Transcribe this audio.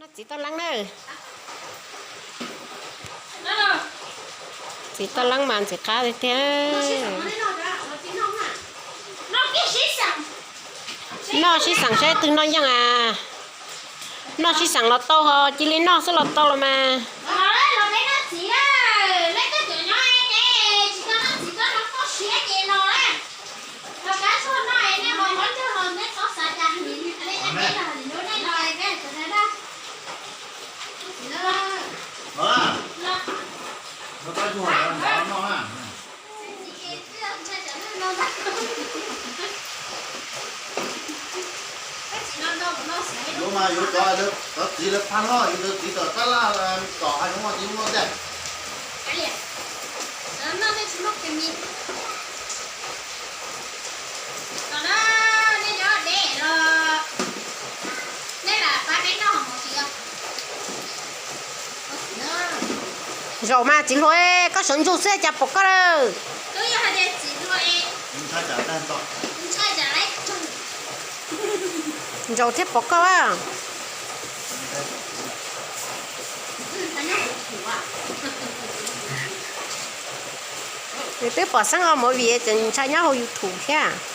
Noj txiv toj leeb na. Txiv toj leeb mas ntxim qab tiag tiag. Noj sib xeem saib twg noj yeej a. Noj sib xeem los tau ho cia li noj xwb los tau los mas. Yuav mas yuav cov txiv lawv pab noj, yuav cov txiv tom tab laj tom hav zoov txiv muaj tiag. Zaum mas txiv hluas, koj sawv ntsug xwb cas pom koj lawm. Zaum thiab pom koj a. Nws twb pom xeeb ua movie ces ntshai nyob hauv YouTube thiab.